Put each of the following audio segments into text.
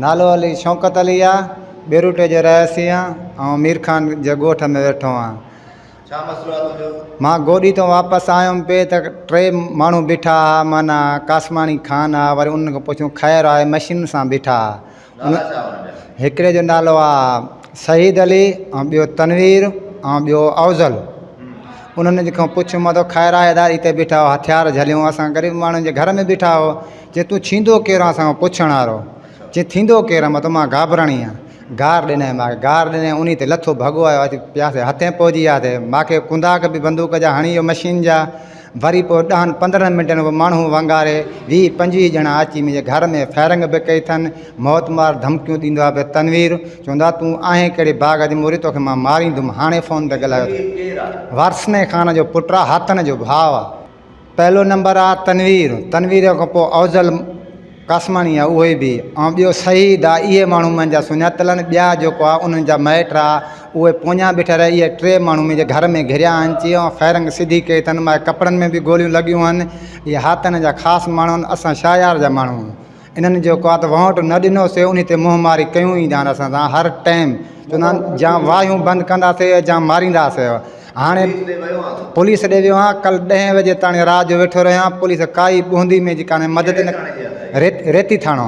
نالو علي شوڪت علي آ ٻيروٽي جو رهواسي آ ۽ مير خان جي ڳوٺ ۾ ويٺو آهيان. ڇا مسئلو آ تنهنجو؟ مان گوڏي تون واپس آيم پي ته ٽي ماڻهو بيٺا ها معنيٰ قاسماڻي خان آ وري انهن کان پڇيم خير آهي مشين سان بيٺا ها. نالا ڇا انهن جا؟ هڪڙي جو نالو آ سعيد علي ۽ ٻيو تنوير ۽ ٻيو افضل. انهن کان پڇيم مان ته خير آهي ادا هتي بيٺا آهيو هٿيار جهليون اسان غريب ماڻهن جي گهر ۾ بيٺا آهيو. چي تون ڇيندو ڪير آن اسان کان پڇڻ وارو. چي ٿيندو ڪير آن مان ته مان گابراڻي آن. گار ڏنائين مان کي گار ڏنائين انهي تي لٿو ڀڳو آيو اچي پياسي هٿين پهچي وياسي مان کي ڪنداڪ به بندوق جا هڻي ويو مشين جا وري پوء ڏهن 15 منٽن کان ماڻهو ونگاري 20 25 ڄڻا اچي منهنجي گهر ۾ فائرنگ به ڪئي اٿن موت مار ڌمڪيون ڏيندو آهي پيو تنوير چوندو آهي تون آهين ڪهڙي باغ جي موري توکي مان ماريندم هاڻي فون تي ڳالهايو وارثني خان جو پٽ آهي هاتن جو ڀاء آهي. پهلو نمبر آ تنوير، تنوير کان پوء افضل قاسماڻي آ اهوئي به ۽ ٻيو سعيد آ اهي ماڻهو منهنجا سڃاتل آهن ٻيا جيڪو آ انهن جا مائٽ آ اهي پويان بيٺا رهيا اهي ٽي ماڻهو منهنجي گهر ۾ گهريا آهن چي ۽ فائرنگ سڌي ڪئي اٿن منهنجي ڪپڙن ۾ به گوليون لڳيون آهن اهي هاتن جا خاص ماڻهو آهن اسان شاهيار جا ماڻهو آهيون. انهن جيڪو آ ته وونٽ نه ڏنوسي انهي تي منهن ماري ڪيون ايندا آهن اسان سان هر ٽائيم چوندا آهن جا واهيون بند ڪنداسي جا مارينداسي هاڻي پوليس ڏي ويو آهيان ڪل ڏهين وجي تاڻي رات جو ويٺو رهيو آهيان پوليس ڪائي ٻوهندي ۾ جي ڪانهي مدد نه ريتي ٿاڻو.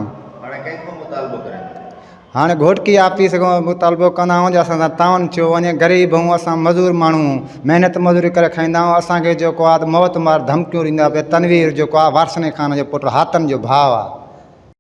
هاڻي گهوٽڪي آفيس کان مطالبو ڪندا آهيون جو اسان سان تعاون ٿيو وڃي غريب آهيون اسان مزور ماڻهو محنت مزوري ڪري کائيندا آهيون اسان کي جيڪو آهي موت مار ڌمڪيون ڏيندا پيا تنوير جيڪو آهي وارثني خان جو پٽ حاتم جو ڀاء آهي.